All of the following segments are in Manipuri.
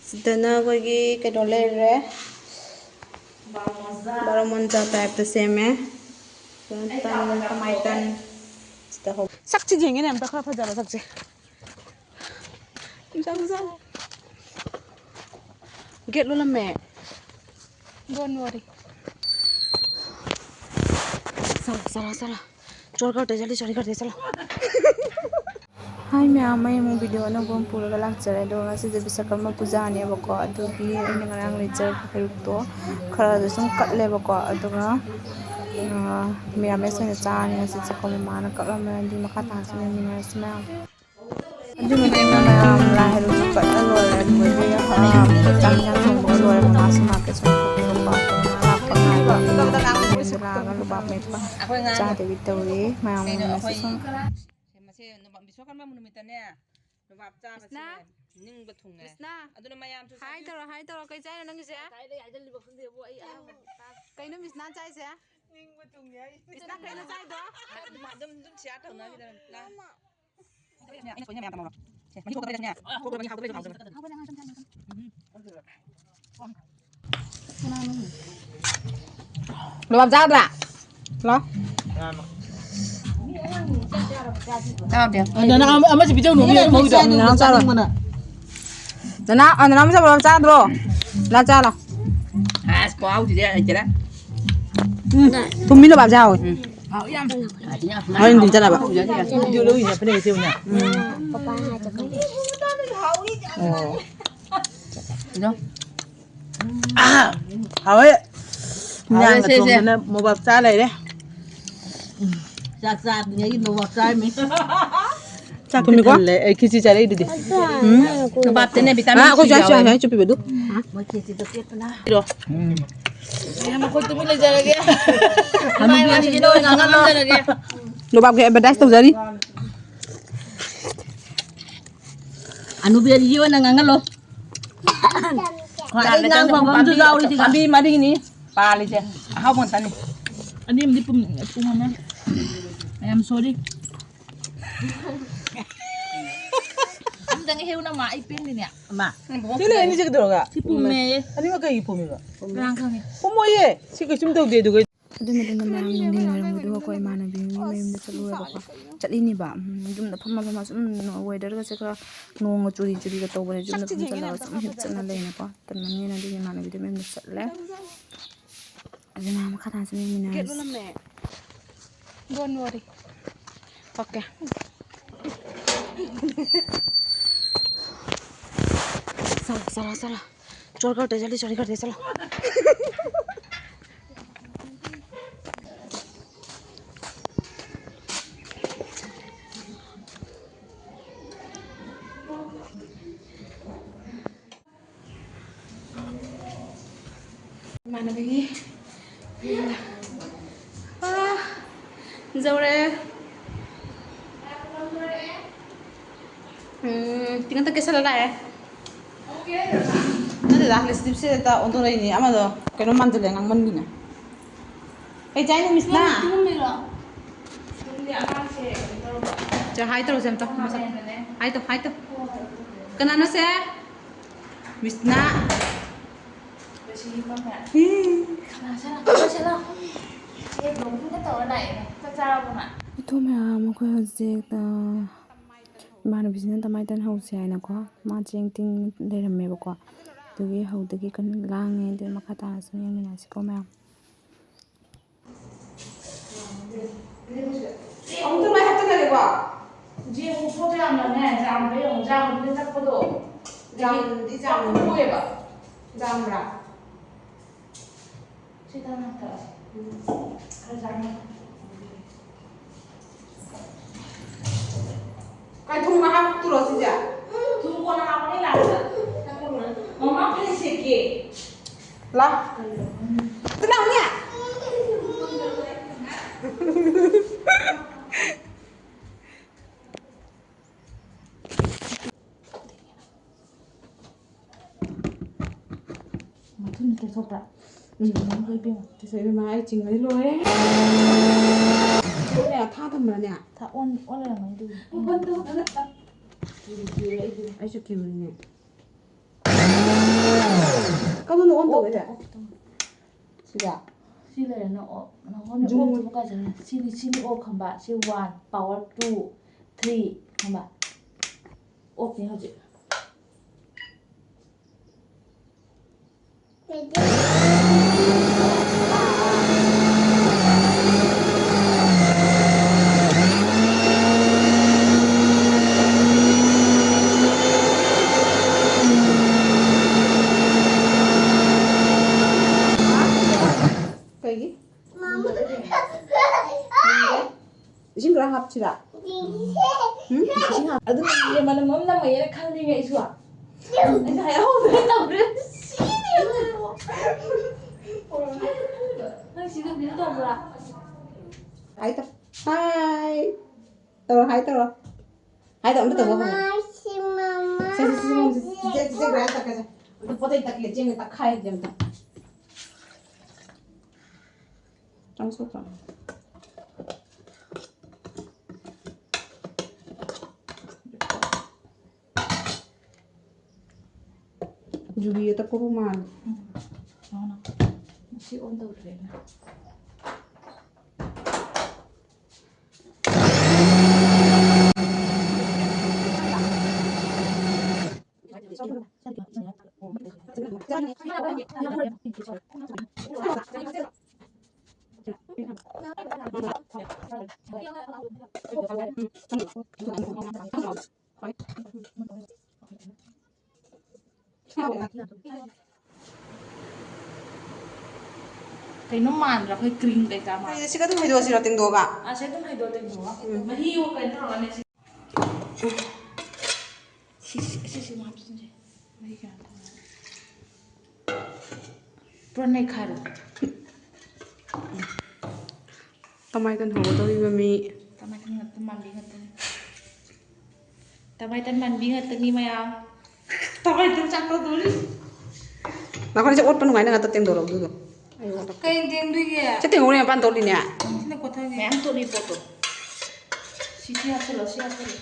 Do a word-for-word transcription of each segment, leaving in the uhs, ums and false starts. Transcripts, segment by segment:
ꯁꯤꯗꯅ ꯑꯩꯈꯣꯏꯒꯤ ꯀꯩꯅꯣ ꯂꯩꯔꯦ, ꯕꯥꯔꯣ ꯃꯣꯟꯖꯥ ꯇꯥꯏꯞꯇ ꯁꯦꯝꯃꯦ꯫ ꯇꯟ, ꯀꯃꯥꯏ ꯇꯟ? ꯁꯤꯗ ꯍꯧ-, ꯁꯛꯁꯤ ꯌꯦꯡꯒꯦꯅꯦ ꯑꯝꯇ, ꯈꯔ ꯐꯖꯕ ꯁꯛꯁꯦ꯫ ꯒꯦꯠ ꯂꯣꯜꯂꯝꯃꯦ꯫ Don't worry. ꯆꯠꯂꯣ, ꯆꯠꯂꯣ, ꯆꯠꯂꯣ꯫ ꯆꯣꯔ ꯀꯔꯇ ꯆꯠꯂꯤ, ꯆꯣꯔꯤ ꯀꯔꯇ ꯆꯠꯂꯣ꯫ ꯍꯥꯏ ꯃꯌꯥꯝ, ꯑꯩ ꯑꯃꯨꯛ ꯚꯤꯗꯤꯑꯣ ꯑꯅꯧꯕ ꯑꯃ ꯄꯨꯔꯒ ꯂꯥꯛꯆꯔꯦ꯫ ꯑꯗꯣ ꯉꯁꯤꯁꯦ ꯕꯤꯁꯀꯔꯃ ꯄꯨꯖꯥꯅꯦꯕꯀꯣ, ꯑꯗꯨꯒꯤ ꯑꯩꯅ ꯉꯔꯥꯡ ꯂꯩꯖꯔꯛꯄ ꯄꯦꯔꯨꯛꯇꯣ ꯈꯔꯗ ꯁꯨꯝ ꯀꯠꯂꯦꯕꯀꯣ, ꯑꯗꯨꯒ, ꯑ, ꯃꯤꯔꯥꯃꯦꯁ ꯑꯣꯏꯅ ꯆꯥꯔꯅꯤ ꯉꯁꯤ꯫ ꯆꯥꯛꯈꯨꯝ ꯃꯃꯥꯅ ꯀꯛꯂꯝꯃꯦ, ꯑꯗꯨꯗꯤ ꯃꯈꯥ ꯇꯥꯅꯁꯨ ꯌꯦꯡꯃꯤꯟꯅꯔꯁꯤ ꯃꯌꯥꯝ꯫ ꯑꯗꯨꯒꯤ ꯃꯇꯨꯡꯗ ꯃꯌꯥꯝ ꯂꯥꯏ ꯍꯔꯥꯎꯕ ꯀꯠꯂ ꯂꯣꯏꯔꯦ꯫ ꯑꯗꯨꯗꯒꯤ, ꯑ, ꯆꯥꯛ ꯏꯟꯁꯥꯡ ꯊꯣꯡꯕ ꯂꯣꯏꯔꯦ꯫ ꯃꯃꯥꯁꯨ ꯃꯥꯔꯀꯦꯠ ꯆꯠꯊꯣꯛꯈꯤꯕꯀꯣ꯫ ꯃꯥ ꯂꯥꯛꯄ ꯉꯥꯏꯕ꯫ ꯌꯨꯝꯗ ꯂꯥꯛꯑꯒ ꯂꯨꯕꯥꯞ ꯃꯦꯠꯄ ꯆꯥꯗꯕꯤ ꯇꯧꯔꯤ꯫ ꯃꯌꯥꯝ ꯃꯁꯤ ꯁꯨꯝ ꯃꯁꯦ ꯅꯨꯃ-, ꯕꯤꯁ꯭ꯋꯥꯀꯔꯃ ꯅꯨꯃꯤꯠꯇꯅꯦ, ꯂꯨꯕꯥꯞ ꯆꯥꯕꯁꯦ ꯃꯤꯁꯅꯥ! ꯅꯤꯡꯕ ꯊꯨꯡꯉꯦ꯫ ꯃꯤꯁꯅꯥ! ꯑꯗꯨꯅ ꯃꯌꯥꯝꯁꯨ ꯍꯥꯏ ꯆꯥꯕꯤꯌꯨ꯫ ꯇꯧꯔꯣ, ꯍꯥꯏ ꯇꯧꯔꯣ꯫ ꯀꯩ ꯆꯥꯏꯅꯣ ꯅꯪꯒꯤꯁꯦ? ꯉꯁꯥꯏꯗꯩ ꯍꯥꯏꯖꯜꯂꯤꯕ ꯈꯪꯗꯦꯕꯨ ꯑꯩ ꯑꯍꯥꯟꯕ ꯇꯥ-, ꯀꯩꯅꯣ ꯃꯤꯁꯅꯥ ꯆꯥꯏꯁꯦ? ꯅꯤꯡꯕ ꯊꯨꯡꯉꯦ ꯑꯩ꯫ ꯃꯤꯁꯅꯥ ꯀꯩꯅꯣ ꯆꯥꯏꯗꯣ? ꯑꯗꯨꯝ, ꯑꯗꯨꯝ, ꯑꯗꯨꯝ share ꯇꯧꯅꯈꯤꯗꯕꯅꯤ꯫ ꯂꯥ꯫ ꯑꯩꯅ ꯁꯣꯏꯅ ꯃꯌꯥꯝ ꯇꯝꯍꯧꯔꯣ꯫ ꯁꯦ, ꯃꯍꯤ ꯊꯣꯛꯄ ꯂꯩꯔꯁꯨꯅꯦ꯫ ꯊꯣꯛꯄ ꯃꯍꯤ ꯍꯥꯎꯇꯕ ꯂꯩꯔꯁꯨ ꯍꯥꯎꯇꯕ꯫ ꯂꯨꯕꯥꯞ ꯆꯥꯗ꯭ꯔꯥ? ꯂꯥꯎ꯫ ꯆꯥꯗꯦ꯫ ꯑ, ꯅꯅꯥ ꯑꯃ-, ꯑꯃꯁꯤ ꯄꯤꯖꯧꯅꯣ, ꯃꯤ ꯑꯃ ꯃꯧꯗ꯫ ꯅꯅꯥꯎ ꯆꯥꯔꯣ꯫ ꯆꯥꯅꯤꯡꯕꯅ꯫ ꯅꯅꯥꯎ, ꯑ, ꯅꯅꯥꯎ ꯃꯆꯥ ꯂꯨꯕꯥꯞ ꯆꯥꯗ꯭ꯔꯣ? ꯂꯥ ꯆꯥ ꯂꯥꯎ꯫ ꯑꯁ, ꯈꯨꯍꯥꯎꯁꯤꯗꯤ ꯂꯩꯇ꯭ꯔꯦ꯫ ꯎꯝ꯫ ꯊꯨꯝꯃꯤ ꯂꯨꯕꯥꯞꯁꯦ ꯍꯥꯎꯋꯦ꯫ ꯎꯝ꯫ ꯍꯥꯎ ꯌꯥꯝ꯫ ꯍꯣꯔꯦꯟ ꯅꯨꯡꯊꯤꯟ ꯆꯥꯅꯕ꯫ ꯎꯝ꯫ ꯑꯣ꯫ ꯀꯩꯅꯣ? ꯍꯥꯎꯋꯦ꯫ ꯍꯥꯎꯋꯦ, ꯏꯟꯖꯥꯡꯒ ꯁꯦ, ꯁꯦ꯫ ꯊꯣꯡꯗꯅ ꯃꯣꯕꯥꯞ ꯆꯥ ꯂꯩꯔꯦ꯫ ꯆꯥꯛ ꯆꯥꯗ꯭ꯔꯤꯉꯩꯒꯤ ꯅꯣꯕꯥꯞ ꯆꯥꯔꯝꯃꯤ꯫ ꯆꯥꯛ ꯊꯨꯝꯃꯤꯀꯣ? ꯄꯤꯛ ꯊꯜꯂꯦ꯫ ꯑꯩ ꯈꯦꯆꯤ ꯆꯥꯔꯛꯏꯗꯨꯗꯤ꯫ ꯎꯝ꯫ ꯅꯣꯕꯥꯞꯇꯅꯦ ꯑꯥ, vitamin ꯑꯩꯈꯣꯏ C ꯆꯥꯛ ꯌꯥꯎꯋꯦ꯫ ꯆꯥꯏ, ꯆꯨꯞꯄꯤꯕꯗꯨ꯫ ꯃꯣꯏ ꯈꯦꯆꯤꯗꯣ ꯄꯦꯠꯄꯅ꯫ ꯏꯔꯣ꯫ ꯎꯝ꯫ ꯃꯈꯣꯏ ꯇꯨꯃꯤꯟ ꯂꯩꯖꯔꯒꯦ꯫ ꯍꯅꯨꯕꯤ ꯑꯅꯤꯁꯤꯅ ꯑꯣꯏꯅ ꯉꯥꯡꯍꯜꯂꯣ꯫ ꯉꯥꯡꯍꯜꯂꯒꯦ꯫ ꯅꯣꯕꯥꯞꯀꯤ advertise ꯇꯧꯖꯔꯤ꯫ ꯍꯅꯨꯕꯤ ꯑꯅꯤꯁꯤ ꯑꯣꯏꯅ ꯉꯥꯡꯍꯜꯂꯣ꯫ ꯈ꯭ꯋꯥꯏꯗꯒꯤ ꯉꯥꯡꯕ ꯑꯃꯁꯨ ꯌꯥꯎꯔꯤ ꯁꯤꯒ꯫ ꯄꯥꯝꯕꯤ ꯃꯔꯤꯅꯤ ꯄꯥꯜꯂꯤꯁꯦ꯫ ꯑꯍꯥꯎꯕ ꯉꯥꯛꯇꯅꯤ꯫ ꯑꯅꯤ ꯑꯃꯗꯤ ꯄꯨꯝ-, ꯄꯨꯝꯃꯝꯃꯦ꯫ I am sorry꯫ ꯆꯪꯉꯦ ꯍꯦꯛꯎꯅ ꯃꯥ, ꯑꯩ ꯄꯦꯟꯗꯦꯅꯦ꯫ ꯑꯃ꯫ ꯅꯪ ꯕꯣꯕꯣ ꯁꯤ ꯂꯩ ꯑꯅꯤꯁꯦ ꯀꯩꯗꯧꯔꯒ? ꯁꯤ ꯄꯨꯝꯃꯦꯌꯦ꯫ ꯑꯅꯤꯃꯛ ꯀꯩꯒꯤ ꯄꯨꯝꯃꯤꯕ? ꯀꯅꯥ ꯈꯪꯉꯤ? ꯄꯨꯝꯃꯣꯏꯌꯦ꯫ ꯁꯤ ꯀꯩꯁꯨꯝ ꯇꯧꯗꯦ꯫ ꯑꯗꯨꯒ ꯑꯗꯨꯒꯤ ꯃꯇꯨꯡꯗ ꯃꯌꯥꯝ ꯅꯨꯡꯊꯤꯜ ꯋꯥꯏꯔꯝꯒꯤꯗꯨꯒ ꯑꯩꯈꯣꯏ ꯏꯃꯥꯟꯅꯕꯤ ꯃꯌꯨꯝꯗ ꯆꯠꯂꯨꯔꯦꯕꯀꯣ꯫ ꯆꯠꯂꯤꯅꯦꯕ꯫ ꯎꯝ, ꯌꯨꯝꯗ ꯐꯝꯃ ꯐꯝꯃ ꯁꯨꯝ weatherꯒꯁꯦ ꯈꯔ ꯅꯣꯡꯒ ꯆꯨꯔꯤ ꯆꯨꯔꯤꯒ ꯇꯧꯕꯅꯦ꯫ ꯌꯨꯝꯗ ꯐꯝ ꯆꯠꯂꯒ ꯁꯨꯝ ꯍꯤꯞ ꯆꯠꯅ ꯂꯩꯅꯀꯣ꯫ ꯇꯟꯃꯟꯒꯤꯅ ꯑꯗꯨꯒꯤ ꯏꯃꯥꯟꯅꯕꯤꯗꯨ ꯃꯌꯨꯝꯗ ꯆꯠꯂꯦ꯫ ꯑꯗꯨꯅ ꯃꯈꯥ ꯇꯥꯅ ꯁꯨꯝ ꯌꯦꯡꯃꯤꯟꯅꯔꯁꯤ꯫ Don't worry. Okay. चलो, चलो, चलो। चोरी करते चली, चोरी करते चलो। ꯏꯃꯥꯟꯅꯕꯤꯒꯤ ꯌꯨꯝꯗ꯫ ꯑꯥ, ꯌꯧꯔꯦ꯫ ꯎꯝ, ꯇꯤꯡ ꯉꯥꯛꯇ ꯀꯦꯁꯜꯂ ꯂꯥꯛꯑꯦ꯫ ꯅꯠꯇꯦꯗ, lipstickꯁꯦ ꯍꯦꯛꯇ ꯑꯣꯟꯊꯣꯔꯛꯏꯅꯦ꯫ ꯑꯃꯗꯣ ꯀꯩꯅꯣ ꯃꯥꯟꯁꯤꯜꯂꯦ, ꯉꯥꯡꯃꯟꯒꯤꯅ꯫ ꯀꯩ ꯆꯥꯏꯅꯣ, ꯃꯤꯁꯅꯥ? ꯅꯪ ꯇꯨꯝꯃꯤꯔꯣ? ꯁꯦ, hi ꯇꯧꯔꯁꯦ ꯑꯝꯇ, ꯃꯁꯛ꯫ Hi ꯇꯧ, hi ꯇꯧ꯫ ꯀꯅꯥꯅꯣ ꯁꯦ? ꯃꯤꯁꯅꯥ꯫ ꯏ꯫ ꯀꯅꯥ ꯁꯦ? ꯀꯅꯥ ꯁꯦ? ꯑꯦ, vloggingꯒ ꯇꯧꯔ ꯂꯥꯛꯑꯦꯅꯦ꯫ ꯆꯥꯛ ꯆꯥꯔꯕꯣ ꯅꯪ? ꯑꯗꯨ ꯃꯌꯥꯝ ꯑꯩꯈꯣꯏ ꯍꯧꯖꯤꯛ, ꯑ, ꯏꯃꯥꯟꯅꯕꯤꯁꯤꯅ ꯇꯃꯥꯏ ꯇꯟ ꯍꯧꯁꯦ ꯍꯥꯏꯅꯀꯣ, ꯃꯥ ꯆꯦꯡ ꯇꯤꯡ ꯂꯩꯔꯝꯃꯦꯕꯀꯣ꯫ ꯑꯗꯨꯒꯤ ꯍꯧꯗꯒꯤ ꯀꯟꯅ ꯂꯥꯡꯉꯦ꯫ ꯑꯗꯨ ꯃꯈꯥ ꯇꯥꯅ ꯁꯨꯝ ꯌꯦꯡꯃꯤꯟꯅꯁꯤꯀꯣ ꯃꯌꯥꯝ꯫ ꯑꯃꯨꯛꯇ ꯃꯩ ꯍꯥꯞꯆꯤꯜꯂꯒꯦꯀꯣ꯫ ꯖꯦ, ꯄꯣꯠꯇꯣ ꯌꯥꯝꯅꯅꯦ, ꯖꯥꯝꯗꯣ ꯌꯦꯡꯉꯣ, ꯖꯥꯝꯗꯨꯗ ꯇꯛꯄꯗꯣ꯫ ꯖꯥꯝꯗꯤ ꯖꯥꯝ ꯇꯛꯄ ꯊꯣꯛꯑꯦꯕ꯫ ꯖꯥꯝꯔꯥ? ꯁꯤ ꯇꯅ ꯇꯛꯑꯁꯤ꯫ ꯎꯝ꯫ ꯈꯔ ꯖꯥꯝ ꯀꯥꯏ ꯊꯨꯝ ꯍꯥꯞꯇꯣꯔꯣ ꯁꯤꯁꯦ? ꯊꯨꯝ ꯀꯣꯟꯅ ꯍꯥꯞꯄꯅꯤ ꯂꯥꯁꯇ꯫ ꯃꯃꯥ ꯐꯅꯦꯛ ꯁꯦꯠꯀꯦ꯫ ꯂꯥ꯫ ꯑꯗꯨ ꯂꯥꯎꯅꯦ꯫ ꯃꯊꯨꯟ ꯇꯩꯊꯣꯛꯄ꯭ꯔꯥ? ꯎꯝ, ꯏꯕꯦꯝꯃ꯫ ꯇꯩꯊꯣꯛ ꯏꯕꯦꯝꯃ, ꯑꯩ ꯆꯤꯡꯉꯗꯤ ꯂꯣꯏꯔꯦ꯫ ꯊꯥ ꯊꯝꯕ꯭ꯔꯅꯦ? ꯊꯥ ꯑꯣꯟ-, ꯑꯣꯟ ꯂꯩꯔꯝꯒꯅꯤ ꯑꯗꯨꯒꯤ꯫ ꯑꯩꯁꯨ ꯀꯤꯕꯅꯤꯅꯦ꯫ ꯀꯔꯝꯕꯅ on ꯇꯧꯒꯦ? ꯑꯣꯐ, ꯑꯣꯐ ꯇꯧ꯫ ꯁꯤꯗ? ꯁꯤ ꯂꯩꯔꯦꯅ ꯑꯣꯐ꯫ ꯅꯪꯉꯣꯟꯗ ꯖꯨꯝ꯫ ꯑꯣꯐ ꯇꯧꯕ ꯀꯥꯏꯗꯅꯦ꯫ ꯁꯤꯅꯤ, ꯁꯤꯅꯤ ꯑꯣꯐ ꯈꯪꯕ꯫ ꯁꯤ one, power two, three ꯈꯪꯕ꯫ ꯑꯣꯐꯅꯤ ꯍꯧꯖꯤꯛ꯫ ꯀꯩꯒꯤ? ꯏꯁꯤꯡ ꯈꯔ ꯍꯥꯞꯁꯤꯔꯥ? ꯎꯝ? ꯏꯁꯤꯡ ꯍꯥꯞ-, ꯑꯗꯨꯝ ꯃꯅꯝ ꯑꯃ ꯅꯝꯃꯛꯑꯦꯅ ꯈꯜꯂꯤꯅꯦ ꯑꯩꯁꯨ꯫ ꯑꯩꯁꯨ ꯍꯥꯏꯍꯧꯗ꯭ꯔꯦ ꯇꯧꯔꯦ꯫ ꯁꯤꯅꯦ ꯑꯩꯕꯨ꯫ ꯅꯪ ꯁꯤꯗ ꯀꯩꯅꯣ ꯇꯧꯕ꯭ꯔꯥ? ꯍꯥꯏ ꯇꯧ-, ꯍꯥꯏ ꯇꯧꯔꯣ, ꯍꯥꯏ ꯇꯧꯔꯣ꯫ ꯍꯥꯏ ꯇꯧ, ꯑꯝꯇ ꯇꯧꯕ ꯍꯪꯉꯣ꯫ ꯃꯃꯥ, ꯁꯤ ꯃꯃꯥ꯫ ꯁꯦ, ꯁꯦ, ꯁꯦ, ꯁꯦ, ꯁꯦ, ꯁꯦ, ꯁꯦ, ꯁꯦ, ꯁꯦ, ꯁꯦ, ꯁꯦ, ꯁꯦ꯫ ꯑꯝꯇ ꯄꯣꯠ ꯆꯩ ꯇꯛꯈꯤꯒꯦ, ꯆꯦꯡꯅ ꯇꯛꯈꯥꯏꯔꯒꯦ ꯑꯝꯇ꯫ ꯆꯪꯁꯣꯛꯈ꯭ꯔꯣ꯫ ꯌꯨꯕꯤ ꯑꯇꯛꯄꯕꯨ ꯃꯥꯜꯂꯦ꯫ ꯎꯝ꯫ ꯌꯦꯡꯉꯣ ꯅꯪ꯫ ꯁꯤ on ꯇꯧꯗ꯭ꯔꯦꯅ꯫ ꯀꯩꯅꯣ ꯃꯥꯟꯗ꯭ꯔꯥ? ꯑꯩꯈꯣꯏ cream ꯀꯩꯀꯥ ꯃꯥꯟ-, ꯑꯩꯁꯦ ꯁꯤꯒ ꯑꯗꯨꯝ ꯍꯩꯗꯣꯛꯑꯁꯤꯔꯣ, ꯇꯦꯡꯗꯣꯛꯑꯒ? ꯑꯥ, ꯁꯤ ꯑꯗꯨꯝ ꯍꯩꯗꯣꯛꯑ ꯇꯦꯡꯗꯣꯛꯑꯒ꯫ ꯎꯝ꯫ ꯃꯍꯤ ꯑꯃ ꯀꯩꯅꯣ ꯇꯧꯔꯒꯅꯦ ꯁꯤ꯫ ꯁꯤ, ꯁꯤ, ꯁꯤ, ꯁꯤ ꯑꯃ ꯍꯥꯞꯆꯤꯟꯁꯦ꯫ ꯃꯍꯤ ꯀꯌꯥꯝ ꯇꯧꯔꯒꯦ? ꯄꯨꯔꯥ ꯅꯩꯈꯥꯏꯔꯣ꯫ ꯇꯃꯥꯏ ꯀꯟ ꯍꯧꯒꯗꯧꯔꯤꯕ ꯃꯤ꯫ ꯇꯃꯥꯏ ꯀꯟ ꯉꯥꯛꯇ ꯃꯥꯟꯕꯤ ꯉꯥꯛꯇꯅꯤ꯫ ꯇꯃꯥꯏ ꯀꯟ ꯃꯥꯟꯕꯤ ꯉꯥꯛꯇꯅꯤ ꯃꯌꯥꯝ꯫ ꯇꯃꯥꯏ ꯀꯟ ꯆꯥꯛ ꯇꯧꯗꯣꯔꯤ꯫ ꯅꯈꯣꯏꯁꯦ ꯑꯣꯠꯄ ꯅꯨꯡꯉꯥꯏꯅ ꯉꯥꯛꯇ ꯇꯦꯡꯗꯧꯔꯣ ꯑꯗꯨꯗꯣ꯫ ꯑꯩ ꯑꯣꯠꯂꯛꯀꯦ꯫ ꯀꯩ ꯇꯦꯡꯗꯣꯏꯒꯦ? ꯁꯤ ꯇꯦꯡꯍꯧꯔꯤ ꯃꯄꯥꯟ ꯇꯣꯠꯂꯤꯅꯦ꯫ ꯁꯤꯅ ꯀꯣꯠꯊꯒꯦ꯫ ꯃꯌꯥꯝ ꯇꯣꯠꯂꯤ ꯄꯣꯠꯇꯣ꯫ ꯁꯤ, ꯁꯤ ꯍꯥꯞꯆꯤꯜꯂꯣ, ꯁꯤ ꯍꯥꯞꯆꯤꯜꯂꯣ꯫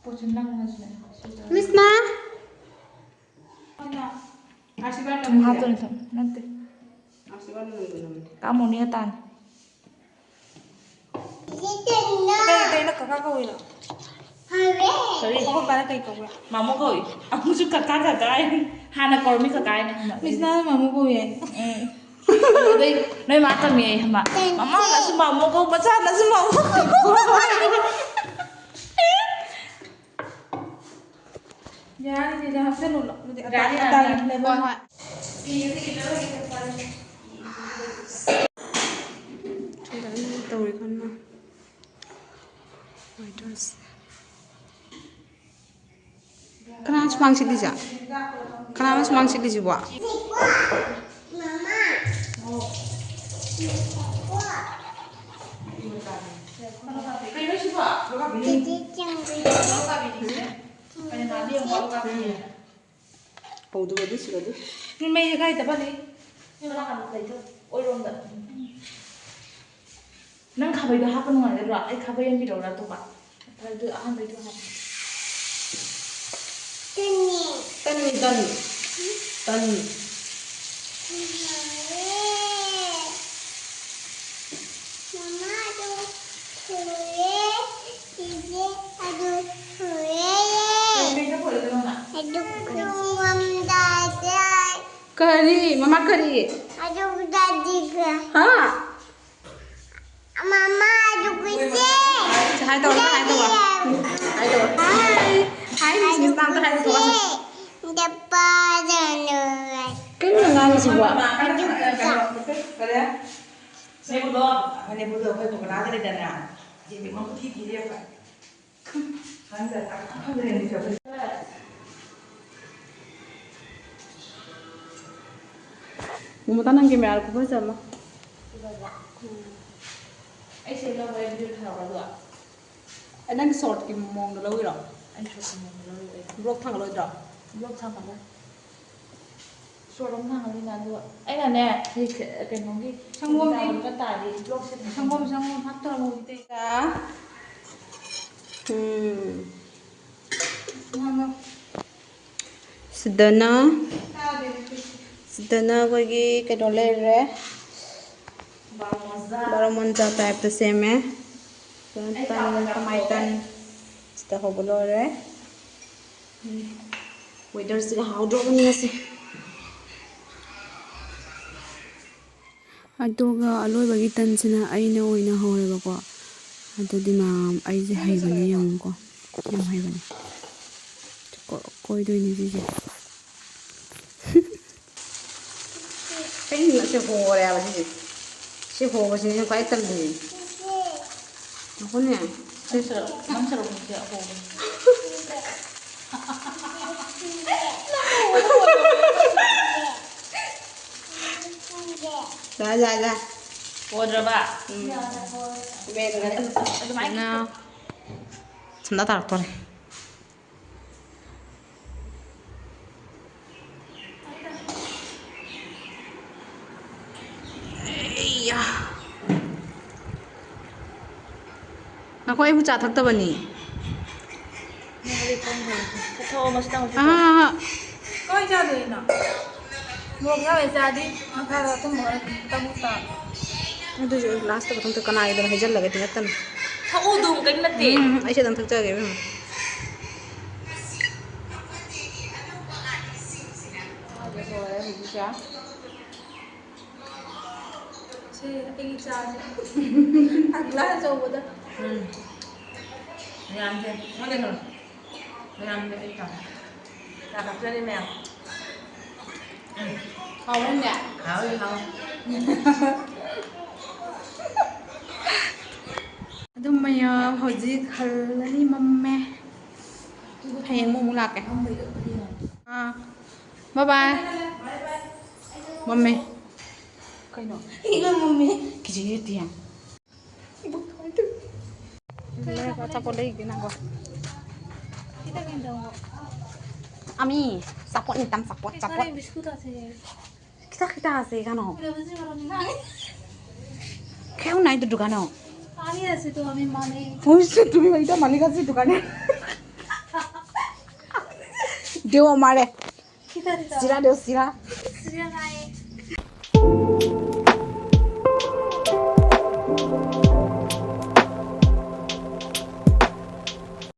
ꯄꯣꯠꯁꯦ ꯅꯪꯅꯁꯨꯅꯦ, ꯁꯤꯗ꯫ ꯃꯤꯁꯅꯥ꯫ ꯑꯥꯁꯤꯔꯕꯥꯗ ꯊꯨꯝ ꯅꯝꯕꯤꯔꯦ? ꯍꯥꯞꯇꯣꯏꯅꯦ, ꯊꯨꯝ ꯅꯠꯇꯦ꯫ ꯑꯥꯁꯤꯔꯕꯥꯗ ꯅꯝꯕꯤꯔꯦ꯫ ꯀꯥꯃꯣꯅꯤ ꯑꯇꯥꯅꯤ꯫ ꯀꯩ, ꯀꯩꯅꯣ ꯀꯀꯥ ꯀꯧꯏꯅꯣ? ꯀꯔꯤ? ꯑꯩꯈꯣꯏ ꯄꯥꯅ ꯀꯩ ꯀꯧꯕ꯭ꯔꯥ? ꯃꯥꯃꯣ ꯀꯧꯏ꯫ ꯑꯃꯨꯛꯁꯨ ꯀꯀꯥ ꯀꯀꯥ ꯍꯥꯏ꯫ ꯍꯥꯟꯅ ꯀꯧꯔꯝꯃꯤ ꯀꯀꯥ ꯍꯥꯏꯅ ꯈꯪꯕ꯫ ꯃꯤꯁꯅꯥꯅ ꯃꯥꯃꯣ ꯀꯧꯏ ꯍꯥꯏ꯫ ꯎꯝ꯫ ꯑꯗꯨꯗꯩ ꯅꯣꯏ ꯃꯥ ꯇꯝꯃꯦ ꯍꯥꯏ ꯈꯪꯕ꯫ ꯃꯃꯥꯅꯁꯨ ꯃꯥꯃꯣ ꯀꯧ, ꯃꯆꯥꯅꯁꯨ ꯃꯥꯃꯣ ꯀꯧ꯫ ꯌꯥꯔꯦ, ꯆꯦꯆꯦ, ꯍꯥꯞꯆꯜꯂꯨ꯫ ꯑꯗꯨꯗꯤ ꯑꯇꯥ-, ꯌꯥꯔꯦ, ꯌꯥꯔꯦ, ꯑꯇꯥꯒꯤ ꯌꯥꯔꯦ꯫ ꯐ꯭ꯂꯦꯚꯔ꯫ ꯍꯣꯏ, ꯍꯣꯏ꯫ ꯁꯤꯗ ꯑꯩꯅ ꯇꯧꯔꯤ ꯀꯟꯅ꯫ ꯋꯦꯇꯔꯁꯦ꯫ ꯀꯅꯥꯅꯣ ꯁꯨꯃꯥꯡ ꯁꯤꯠꯂꯤꯁꯦ? ꯀꯅꯥꯅꯣ ꯁꯨꯃꯥꯡ ꯁꯤꯠꯂꯤꯁꯤꯕꯣ? ꯀꯩꯅꯣ ꯁꯤꯕꯣ? ꯍꯧꯗꯕꯗꯤ ꯁꯤꯔꯗꯤ꯫ ꯃꯩꯁꯦ ꯀꯥꯏ ꯇꯞꯄꯅꯤ? ꯁꯣꯝ ꯅꯥꯀꯟꯗ ꯂꯩꯇ꯭ꯔꯣ? ꯑꯣꯏꯔꯣꯝꯗ꯫ ꯅꯪ ꯈꯥꯕꯩꯗꯣ ꯍꯥꯞꯄ ꯅꯨꯡꯉꯥꯏꯒꯗ꯭ꯔꯣ? ꯑꯩ ꯈꯥꯕꯩ ꯑꯃ ꯄꯤꯔꯛꯎꯔꯥ ꯑꯇꯣꯞꯄ? ꯑꯗꯨ ꯑꯍꯥꯟꯕꯩꯗꯣ ꯍꯥꯞꯄꯣ꯫ ꯇꯟꯅꯤ, ꯇꯟ꯫ ꯇꯟ꯫ ꯃꯃꯥ, ꯑꯗꯨ ꯁꯨꯔꯦ꯫ ꯆꯤꯆꯦ, ꯑꯗꯨ ꯁꯨꯔꯦ꯫ ꯀꯩ, ꯀꯩꯗ ꯄꯨꯔꯛꯏꯅꯣ ꯅꯪꯅ? ꯑꯗꯨ ꯁꯨꯔꯝꯗꯥꯏꯗ꯫ ꯀꯔꯤ? ꯃꯃꯥ ꯀꯔꯤ? ꯑꯗꯨ ꯗꯥꯗꯤꯒ꯫ ꯍꯥ? ꯃꯃꯥ, ꯑꯗꯨ ꯀꯨꯏꯁꯦ꯫ ꯁꯤ ꯍꯥꯏ ꯇꯧꯔꯣ, ꯍꯥꯏ ꯇꯧꯔꯣ꯫ ꯍꯥꯏ ꯇꯧꯔꯣ꯫ ꯍꯥꯏ꯫ ꯍꯥꯏ, ꯃꯤꯁ ꯃꯤꯁꯅ ꯑꯝꯇ ꯍꯥꯏ ꯇꯧꯔꯣ꯫ ꯗꯄꯥꯗꯅ꯫ ꯀꯩꯅꯣ ꯅꯪ ꯉꯥꯡꯉꯤꯁꯤꯕꯣ? ꯑꯗꯨ ꯀꯨꯏꯁꯦ꯫ ꯀꯔꯤ? ꯃꯅꯤꯄꯨꯔꯗꯣ, ꯃꯅꯤꯄꯨꯔꯗꯣ ꯑꯩꯈꯣꯏ ꯀꯣꯀꯅꯥꯗ ꯂꯩꯗꯅ, ꯌꯦꯡꯕ ꯃꯈꯨꯠ ꯊꯤ ꯊꯤꯔꯦ ꯑꯩꯈꯣꯏ꯫ ꯈꯪꯗ꯭ꯔꯦ, ꯈꯪꯗ꯭ꯔꯦ, ꯃꯤꯁꯦ ꯑꯩꯈꯣꯏ꯫ ꯃꯃꯇꯥ, ꯅꯪꯒꯤ ꯃꯌꯥꯝ ꯈꯨꯐꯖ ꯑꯃ꯫ ꯑꯩꯁꯦ ꯂꯧꯕ ꯑꯩ ꯚꯤꯗꯤꯑꯣ ꯊꯥꯔꯛꯑꯣ ꯑꯗꯨꯒ꯫ ꯑꯦ, ꯅꯪ ꯁꯣꯔꯠꯀꯤ ꯃꯑꯣꯡꯗ ꯂꯧꯔꯤꯔꯣ? ꯑꯩ ꯁꯣꯔꯠꯀꯤ ꯃꯑꯣꯡꯗ ꯂꯧꯔꯤꯕ ꯑꯩ꯫ ꯕ꯭ꯂꯣꯛ ꯊꯥꯡꯒꯠꯂꯣꯏꯗ꯭ꯔꯣ? ꯕ꯭ꯂꯣꯛ ꯊꯥꯡꯒꯠꯂꯣꯏ꯫ ꯑꯗꯨꯝ ꯍꯥꯡꯉꯅꯤꯅ, ꯑꯗꯨꯒ ꯑꯩꯅꯅꯦ, ꯁꯤ ꯀꯩꯅꯣꯒꯤ ꯁꯪꯒꯣꯝꯗꯤ ꯇꯥꯔꯗꯤ ꯕ꯭ꯂꯣꯛꯁꯦ ꯑꯗꯨꯝ ꯁꯪꯒꯣꯝ, ꯁꯪꯒꯣꯝ ꯍꯥꯞꯇꯧꯔꯕ ꯍꯧꯖꯤꯛꯇꯤ꯫ ꯎꯝ꯫ ꯁꯤꯗꯅ, ꯁꯤꯗꯅ ꯑꯩꯈꯣꯏꯒꯤ ꯀꯩꯅꯣ ꯂꯩꯔꯦ, ꯕꯥꯔꯣ ꯃꯣꯟꯖꯥ type ꯇ ꯁꯦꯝꯃꯦ꯫ ꯇꯟ, ꯇꯟ, ꯀꯃꯥꯏ ꯇꯟ? ꯁꯤꯗ ꯍꯧꯕ ꯂꯣꯏꯔꯦ꯫ ꯎꯝ꯫ Weather ꯁꯤꯒ ꯍꯥꯎꯗ꯭ꯔꯣꯕꯅꯤ ꯉꯁꯤ꯫ ꯑꯗꯨꯒ ꯑꯂꯣꯏꯕꯒꯤ ꯇꯟꯁꯤꯅ ꯑꯩꯅ ꯑꯣꯏꯅ ꯍꯧꯔꯦꯕꯀꯣ꯫ ꯑꯗꯨꯗꯤ ꯃꯌꯥꯝ, ꯑꯩꯁꯦ ꯍꯩꯕꯅꯤ ꯌꯦꯡꯉꯨꯀꯣ, ꯌꯥꯝ ꯍꯩꯕꯅꯤ꯫ ꯀꯣ-, ꯀꯣꯏꯗꯣꯏꯅꯤ ꯁꯤꯁꯦ꯫ ꯀꯩꯅꯣ ꯁꯤ ꯍꯣꯔꯦ ꯍꯥꯏꯕ ꯁꯤꯁꯦ꯫ ꯁꯤ ꯍꯣꯕꯁꯤꯅꯦ ꯈ꯭ꯋꯥꯏ ꯇꯜꯂꯤꯁꯦ꯫ ꯉꯥꯏꯈꯣꯅꯦ꯫ ꯅꯪ ꯁꯔꯨꯛ, ꯅꯪ ꯁꯔꯨꯛ ꯁꯤꯗꯤ ꯑꯍꯣꯕꯅꯤ꯫ ꯌꯥ, ꯌꯥ, ꯌꯥ꯫ ꯍꯣꯗ꯭ꯔꯕ? ꯎꯝ꯫ ꯃꯦꯟꯈꯔꯦ꯫ ꯑꯗꯨꯃꯥꯏꯅ ꯁꯝꯗ ꯇꯥꯔꯛꯇꯣꯔꯦ꯫ ꯑꯩꯌꯥ꯫ ꯉꯥꯏꯈꯣ, ꯑꯩꯕꯨ ꯆꯥ ꯊꯛꯇꯕꯅꯤ꯫ ꯅꯪꯗꯤ ꯈꯪꯗ꯭ꯔꯦ꯫ ꯆꯠꯊꯣꯛꯑꯣ, ꯃꯁꯤ ꯇꯧꯔꯁꯤ꯫ ꯑꯍꯥ, ꯑꯍꯥ꯫ ꯀꯃꯥꯏ ꯆꯥꯗꯣꯏꯅꯣ? ꯃꯣꯔꯣꯛ ꯌꯥꯎꯔ ꯆꯥꯗꯤ ꯃꯈꯥꯗ ꯑꯊꯨꯝꯕ ꯇꯃꯨꯛ ꯇꯥ꯫ ꯑꯗꯨꯁꯨ last ꯇ ꯃꯊꯪꯗ ꯀꯅꯥꯒꯤꯗꯅꯣ ꯍꯩꯖꯜꯂꯒꯗꯤ ꯅꯠꯇꯅ꯫ ꯊꯛꯎ ꯑꯗꯨꯝ, ꯀꯩꯝ ꯅꯠꯇꯦ꯫ ꯎꯝ, ꯎꯝ, ꯑꯩꯁꯨ ꯑꯗꯨꯝ ꯊꯛꯆꯒꯦ, ꯏꯕꯦꯝꯃ꯫ ꯂꯣꯏꯔꯦ ꯍꯧꯖꯤꯛꯁꯦ꯫ ꯁꯦ, ꯑꯩꯒꯤ ꯆꯥꯁꯦ꯫ ꯑ, glass ꯑꯆꯧꯕꯗ꯫ ꯎꯝ꯫ ꯃꯌꯥꯝꯁꯦ, ꯃꯣꯏꯅ ꯀꯩꯅꯣ? ꯃꯌꯥꯝꯁꯦ, ꯑꯩ ꯆꯥ꯫ ꯆꯥ ꯊꯛꯆꯔꯤ ꯃꯌꯥꯝ꯫ ꯎꯝ꯫ ꯍꯥꯎꯕ꯭ꯔꯅꯦ? ꯍꯥꯎꯋꯤ, ꯍꯥꯎꯋꯤ꯫ ꯑꯗꯨꯝ ꯃꯌꯥꯝ ꯍꯧꯖꯤꯛ ꯍꯜꯂꯅꯤ, ꯃꯝꯃꯦ꯫ ꯍꯌꯦꯡ ꯑꯃꯨꯛ, ꯑꯃꯨꯛ ꯂꯥꯛꯀꯦ꯫ ꯑꯥ꯫ Bye bye꯫ ꯃꯝꯃꯦ꯫ ꯀꯩꯅꯣ? ꯏꯃ ꯃꯝꯃꯦ꯫ ꯀꯤꯖꯩꯌꯦ ꯇꯤꯌꯥ꯫ ꯏꯕꯣꯛ ꯊꯣꯛꯂꯛꯇꯦ꯫ ꯑꯆꯥꯄꯣꯠ ꯂꯩꯒꯦ ꯅꯪꯀꯣ꯫ ꯁꯤꯗ ꯀꯩꯅꯣ ꯇꯧꯕ꯫ আমি ছাপোৰ্ট নিতাম, ছাপোৰ্ট, ছাপোৰ্ট। বিস্কুট আছে। কিতা কিতা আছে জানো? ওটা বুঝি বলো না। কেউ নাই তো দোকানো। আমি আছি তো, আমি মানে। বুঝছো তুমি, এটা মালিক আছে দোকানে। দেও আমারে। কিতা দিতা? চিৰা দেও, চিৰা। সিরিয়া নাই।